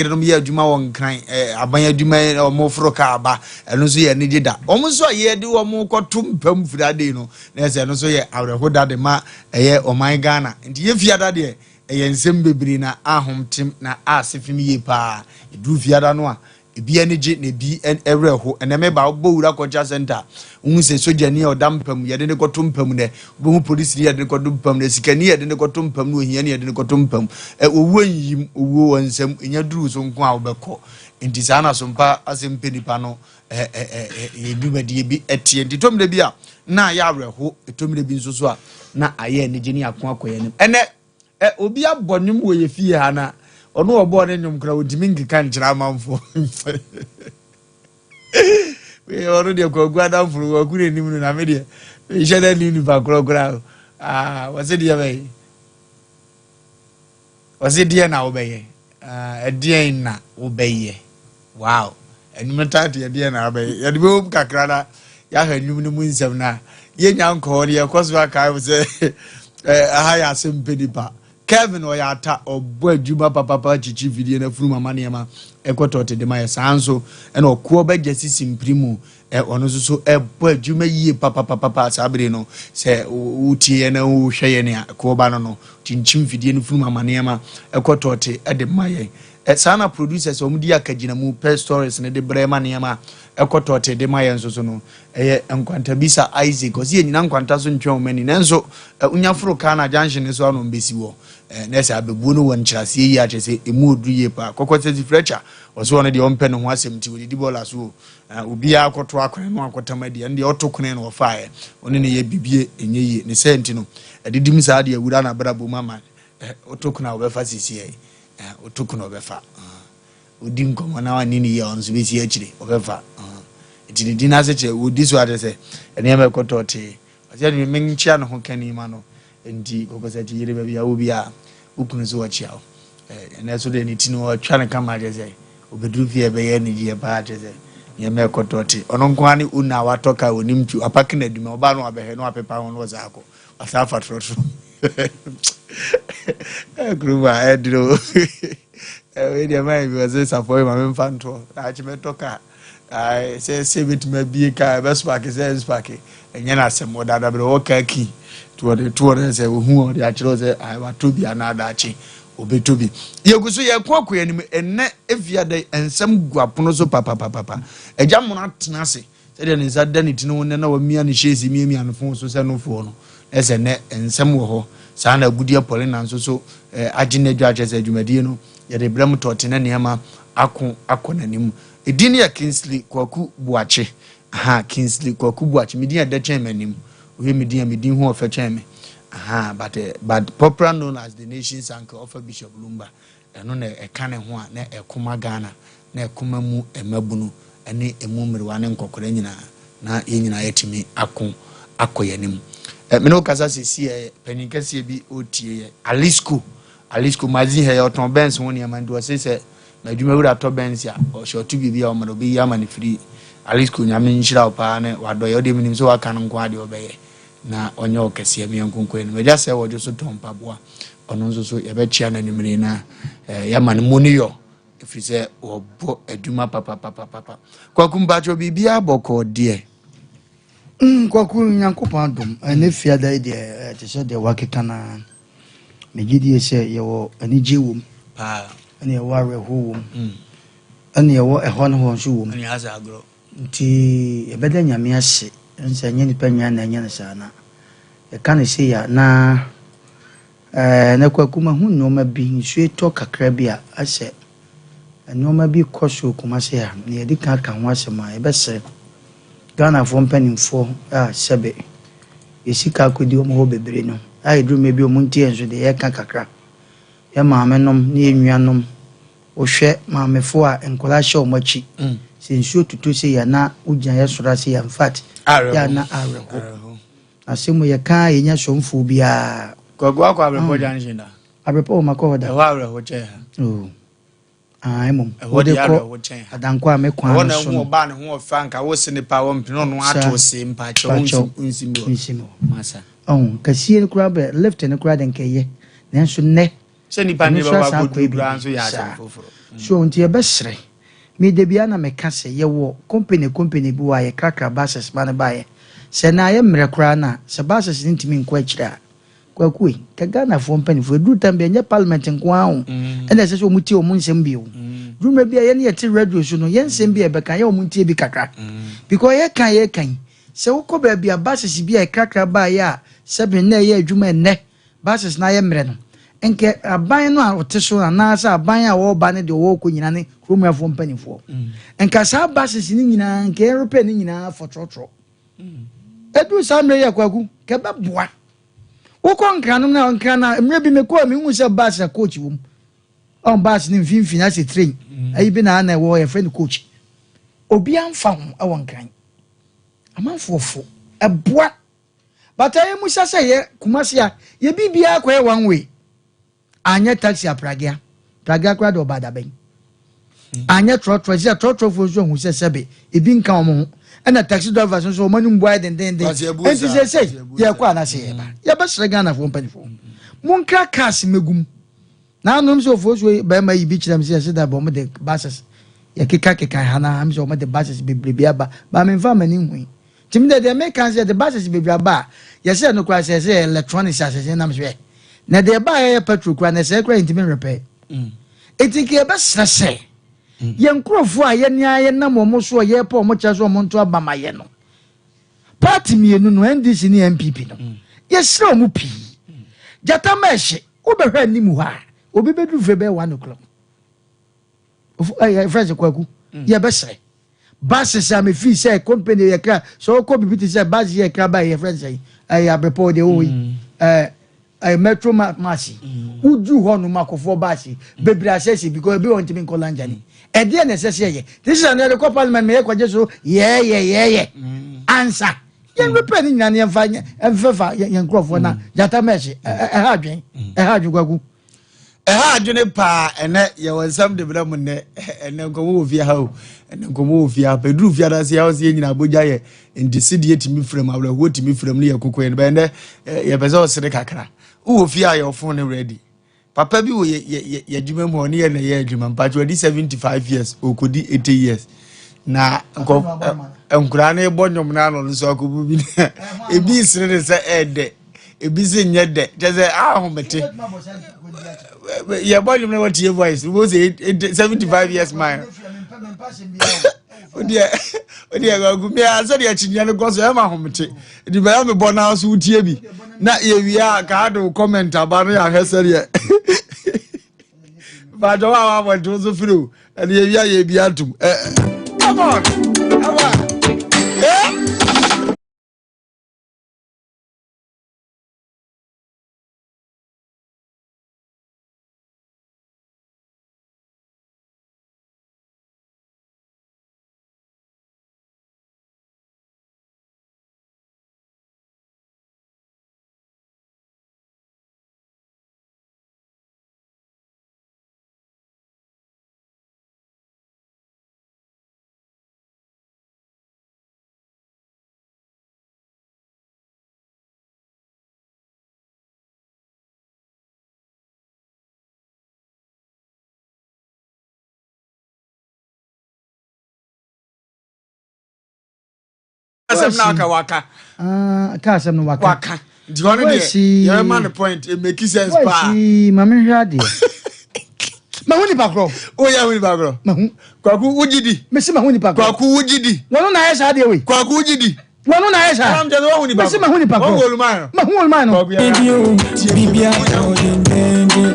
Yerenom yɛ adwuma wɔ Nkran, aban adwuma yi, wɔn foro kaa ba, ɛno nso yɛ anigye da. Wɔn nso a yɛde wɔn kɔto mpam firi no, na ɛsɛ ɛno nso yɛ awerɛho da de ma ɛyɛ ɔman Ghana. Nti yɛ fiada deɛ, ɛyɛ nsɛm bebree na ahom tem na ase fim yie paa. Ɛduru fiada no a, ebi ani gye na ebi ɛwerɛ ho. Ɛnɛ meba wobɔ wura culture center, wohu sɛ sogyani a ɔda mpam yɛde ne kɔto mpam nɛ, wobɛhu polisini yɛde ne kɔto mpam nɛ, sikani yɛde ne kɔto mpam ne ohiani yɛde ne kɔto mpam. Owuo nyim owuo wɔ nsɛm ɛnya duru so nko a wobɛkɔ. Nti saa na sompa asɛm pɛ nipa no yɛ dwumadie bi ɛteɛ. Nti tɔmmerɛ bi a na ayɛ awerɛho, ɛtɔmmerɛ bi nso so a na ayɛ anigye ne ako akɔ yɛn anim. Ɛnɛ obi abɔ nnwom wɔ yɛ fie ha na ɔno ɔbɔɔ ne nnwom koraa wɔntumi nkeka nkyerɛ amanfoɔ. Ɔno deɛ, Kwaku adamfo no, Kwaku n'anim no na me deɛ mehyɛ dɛ nim nipa korɔ koraa. Wɔse deɛ bɛyɛ, wɔse deɛ na wobɛyɛ, ɛdeɛn na wobɛyɛ? Wow, ɛnwom taate, ɛdeɛn na wobɛyɛ? Yɛde bɛwɔ kakra na yɛahwɛ nnwom no mu nsɛm na yɛnya nkɔɔ no yɛkɔ so akae sɛ aha yɛ asɛm pɛ nipa. Kevin ɔyɛ ata, ɔbɔ adwuma papapa, kyikyi fidie no afunu mama nneɛma ɛkɔtɔ te de ma yɛ. Saa nso ɛna ɔkoɔ bɛgya sisi mpiri mu, ɔno nso so ɛbɔ adwuma yie papapapa. Saa bere no sɛ wotie yɛn na wohwɛ yɛn a, ɛkoɔ ba no kyinkyim fidie no funu mama nneɛma ɛkɔtɔ te ɛde ma yɛn. Saa na producers a wɔn di akagyina mu pɛ stories ne de brɛ ma nneɛma ɛkɔtɔ te de ma yɛn nso so no, ɛyɛ Nkwantabisa Isaac. Ɔsi yɛ nyina nkwanta so ntwɛn wɔn ani, nanso wonya foro kaa na junction ne so ano mbɛsi wɔ na ɛsɛ abɛbuo no wɔ nkyerɛseɛ yie akyerɛ sɛ emu oduru yie paa. Kɔkɔ sɛ si fletcher, ɔsɛ ɔno deɛ ɔmpɛ ne ho asɛm nti wɔdidi bɔɔla so o. Obiara akɔto akɔne no akɔtam adi, ɛno deɛ ɔto kone no wɔfaeɛ ɔne ne yɛ bibie ɛnyɛ yie ne sɛ nti no ɛdidim saa deɛ awura na abrabɔ mu ama ɔto kone a wɔbɛfa sisi yɛ ɔto kone a ɔbɛfa odi nkɔmɔ na wani ne yie a, ɔno nso bɛsi akyire ɔbɛfa. Nti ne din ase kyerɛ wɔdi so akyerɛ sɛ nneɛma ɛkɔtɔ tee. Ɔsɛ ɛde menkyia ne ho kani ma no. Nti kɔkɔsɛ akyi yere baabi a wo bi a wokunu so wɔkyia wo. Ɛnɛ so deɛ ne ti no ɔtwa ne kama kyerɛ sɛ obɛduru fie ɛbɛyɛ anigyeɛ paa, kyerɛ sɛ nneɛma ɛkɔtɔ te. Ɔno nko ara ne una a watɔ kaa onim twi wapark no adwuma, ɔbaa no wabɛhwɛ na wapepa ho na wɔsa akɔ wasa afa trɔtrɔ kurom a ɛduro. Wei deɛ mayɛ bi wɔ sɛ safɔre ma memfa ntoɔ na akye mɛtɔ kaa sɛ bɛtumi abie kaa ɛbɛspark sɛ ɛnspark, ɛnyɛ no asɛm. Wɔde adabrɛ wɔ kaa key nti wɔde toɔ no sɛ ohu ɔde akyerɛ sɛ watɔ bi anaa daakye obɛtɔ bi. Yɛgu so yɛko akɔ anim. Ɛnɛ efiada nsɛm gu apono so papapapapa. Agya mono atena ase sɛdeɛ ne nsa da ne ti no ho nɛ na wamia ne hyɛsi miamia ne fon so sɛ nofoɔ no ɛsɛ nɛ nsɛm wɔ hɔ. Saa na agudeɛ pɔlina nso so agye n'adwa akyerɛ sɛ dwumadie no yɛde brɛ mu tɔɔte ne nneɛma ako akɔ n'anim. Ɛdin no yɛ Kingsley Kwaku Boakye. Aha, Kingsley Kwaku Boakye, me din ɛdɛ kyɛn m'anim. Wohwɛ me din a, me din ho ɔfɛ kyɛn me aha, but popular known as the nation's uncle ɔfa Bishop Lumba. Ɛno na ɛka ne ho a na ɛkoma Ghana na ɛkoma mu mmabunu ne emu mmerewa ne nkɔkora nyinaa na yɛn nyinaa yɛtumi ako akɔ yɛn anim. Mene wo kasa sɛsi ɛ panin kɛseɛ bi ɔretie yɛ, Alisco, Alisco magazine hɛ, ɔtɔn Benz ho nneɛma. Nti ɔse sɛ m'adwuma wura tɔ Benz a, ɔhyɛ ɔto biribi a ɔma no ɔbɛyi ama no firi. Alisco, Nyame nhyira wo paa ne wadɔ yɛ. Ɔdeɛ menim sɛ waka no nko adeɛ ɔbɛyɛ na ɔnyɛ wo kɛseɛ. Meɛ nkonko anim agya sɛ wɔdwo so tɔn mpaboa, ɔno nso so yɛbɛkyia no anwummere na yɛama no mu ne yɔ ɛfiri sɛ wɔbɔ adwuma papapapapa. Kwaku, mpakyɛ, biribiaa bɔkɔɔ deɛ? Kwaku, Nyankopɔn adom. Ɛne fiada yi deɛ, ɛte sɛ deɛ wakeka no a, megye die sɛ yɛwɔ anigye wɔ mu paa, ɛne yɛwɔ awerɛhoɔ wɔ mu, ɛne yɛwɔ ɛhɔ ne hɔ nso wɔ mu. Ɛne asɛ agorɔ. Nti yɛbɛda Nyame ase ɛnsɛ ɛnyɛ nipa nyinaa na ɛnyɛ no saa na yɛka no sei a na na Kwaku, mahu nneɔma bi. Nsuo tɔ kakra bi a, asɛ nneɔma bi kɔ so Kumase a na yɛde ka ho asɛm a yɛbɛsrɛ Ghanafoɔ mpanimfoɔ a sɛbe yɛsika akɔdi wɔn hɔ bebree no a, yɛduru mmerɛ bi ɔmo ntie nso deɛ yɛka kakra. Yɛ maame nom ne yɛ nuanom, wohwɛ maamefoɔ a nkwadaa hyɛ wɔn akyi sɛ nsuo tutu sɛ yɛ na wogyina yɛ soro ase yɛ, in fact, yɛ na awerɛho asɛm mu yɛka yɛnya sɔmfoɔ biara. Kwaku, akɔ Abrɛpɔ junction da? Abrɛpɔ wɔ makɔ hɔ da. Ɛhɔ awerɛho kyɛn ha. Oh. Ah, mmom ɛhɔ wode deɛ kɔ awerɛho kyɛn ha. Adankɔ a me kwan ɛhɔ no na so ɛho no. ɔbaa ne ho ɔfa nka wo se nipa wɔ mpene ɔno ato se mpakyɛw. Mpakyɛw. Nsi mi wɔ nsi mi hɔ. Masa. Ɔho kɛseɛ no koraa bɛ lift no koraa de nkɛyɛ, nanso nnɛ sɛ nipa ne ɛno nso bɛkɔ asan akɔ akɔduru koraa ebi nso yɛ asɛm saa. foforɔ. So nti yɛbɛsrɛ. Me da biara na meka sɛ yɛwɔ company company bi wɔ a yɛkrakra buses ma no baeɛ. Sɛ na ayɛ mmerɛ koraa no a, sɛ buses no ntumi nkɔ akyire a, Kwaku ei, nka Ghanafoɔ mpanimfoɔ, ɛduru time bi a ɛnyɛ parliament nko ara o, ɛna ɛsɛ sɛ wɔn tie wɔn nsɛm bi o. Duru mmerɛ bi a yɛne yɛte radio so no, yɛn nsɛm bi a yɛbɛka, yɛ wɔn ntie bi kakra. Because yɛka a yɛka yi, sɛ wokɔ baabi a buses bi a ɛkrakra baeɛ a sɛbe nnɛ ɛyɛ adwuma ɛnnɛ, Buses no ayɛ mmerɛ no, nkɛ aban no a ɔte so anaasɛ aban a ɔreba ne deɛ ɔrekɔ nyinaa ne kuromfoɔ mpanimfoɔ. Nka saa buses no nyinaa nka yɛn repair no nyinaa fɔ trɔtrɔ. Ɛduru saa mmerɛ yi a Kwaku, nka ɛbɛboa. Wokɔ Nkranom no a, Nkran no a, mmerɛ bi mekɔɔ mehu sɛ bus a coach wɔ mu. Ɔn bus no mfimfini asɛ train. Ayi bi na na ɛwɔ hɔ yɛfrɛ no coach. Obiara mfa ho wɔ Nkran. Amanfoɔ fo. Ɛboa. But ɛyɛ musa sɛ yɛ Kumasi a yɛ biribiara kɔyɛ one way. Anyɛ taxi a pragea. Pragea koraa de ɔba dabɛn. Anyɛ trɔtrɔ sɛ trɔtrɔfoɔ nso ahu sɛ sɛbe ebi nka wɔn ho. Ɛna taxi drivers nso wɔn anim bu ayɛ dendenden. Enti sɛ sɛ yɛkɔ anaasɛ yɛba. Yɛbɛsrɛ Ghanafoɔ mpanimfoɔ. Monkra cars mmɛgu mu. Nanom sɛ ofosuo yi bɛrima yi bi kyerɛ me sɛ yɛse da bɛ wɔn de buses yɛkeka keka ha na sɛ wɔn de buses bebrebe aba ba memfa m'ani nhui. Nti me deɛ deɛ meka ne sɛ yɛde buses bebree aba a, yɛsɛ ɛno koraa sɛ ɛsɛ yɛ electronics asese nam so ɛ. Na deɛ ɛba a yɛyɛ petrol koraa na ɛsɛe koraa yɛntumi nrepɛ. Nti nka yɛbɛsrɛ sɛ yɛn nkurɔfoɔ a yɛne ara yɛnam wɔn so a yɛrepɛ wɔn kyɛ sɛ wɔn nto aba ma yɛ no, party mmienu no, NDC ne NPP no, yɛsrɛ wɔn pii. Gyata ma ɛhye, wobɛhwɛ anim hɔ a, obi bɛduru fie bɛyɛ one o'clock. Ɛyɛ fɛn sɛ Kwaku, yɛbɛsrɛ. Buses a mefii sɛ company yɛ kra sɛ wokɔ biribi te sɛ bus yɛ kra ba yɛ frɛ sɛ ɛyɛ abrepɔ deɛ wɔ yi mm. ɛɛ ɛyɛ metro mass yi mm. woduru hɔ nom akɔfoɔ bus yi mm. bebree asɛsɛ because ebi wɔn ntumi nkɔ langyani ɛdeɛ na ɛsɛ sɛ yɛ te sɛ ɛno yɛde kɔ parliament mɛ yɛ kɔgye so yɛɛyɛ yɛɛyɛ ansa yɛn repair ne nyinaa ne yɛn fa yɛn fɛfa yɛn nkurɔfoɔ na gyata mɛɛhye ɛha adwen ɛha adwen kwaku. Ɛha adwene paa ɛnɛ yɛwɔ nsɛm de brɛ mo nnɛ ɛnɛ nkɔmmɔ wɔ fie ha o ɛnɛ nkɔmmɔ wɔ fie ha pɛduru fie adase ha ɔsɛ yɛn nyinaa bogya yɛ nti sideɛ tumi frɛ mu awerɛhoɔ tumi frɛ mu ne yɛ koko yɛn bɛyɛ nnɛ yɛpɛ sɛ ɔsere kakra wowɔ fie a yɛwɔ phone no ready papa bi wɔ yɛ yɛ yɛ adwuma mu ɔne yɛ na ɛyɛ adwuma mpatwa ɔdi 75 years ɔkɔdi 80 years na nkɔ nkoraa no bɔ nnwom no ano no nso akɔbu bi ebi sere ne sɛ ɛɛdɛ ebi sɛ nyɛ dɛ kyɛ sɛ ahomete yɛbɔ nnwom na wɔtie voice wo sɛ 75 years man wodeɛ wodeɛ kwaku mea sɛdeɛ akyinnyeɛ no kɔ so ɛma ahomete nti bɛyɛ mebɔ no so wotie bi na yɛwie a kaa de wo comment aba no yɛahwɛ sɛdeɛ baadɔ wa wa abɔnten so firi o ɛne yɛwie a yɛbi atom come on come on yeah. asɛm na aka waka. Ah, ka asɛm no waka. Waka. Nti hɔ no deɛ yɛbɛma no point it make sense paa. Wɔsi maame hwɛ adeɛ. Mahu nipa korɔ. O yɛ hu nipa korɔ. Mahu. Kwaku wogye di. Mesi mahu nipa korɔ. Kwaku wogye di. Wɔn na ayɛ saa adeɛ wei. Kwaku wogye di. Wɔn na ayɛ saa. Wɔn jɛ wɔn nipa korɔ. Mesi mahu nipa korɔ. Wɔn wɔ oluman no. Mahu oluman no. Kwaku yɛ.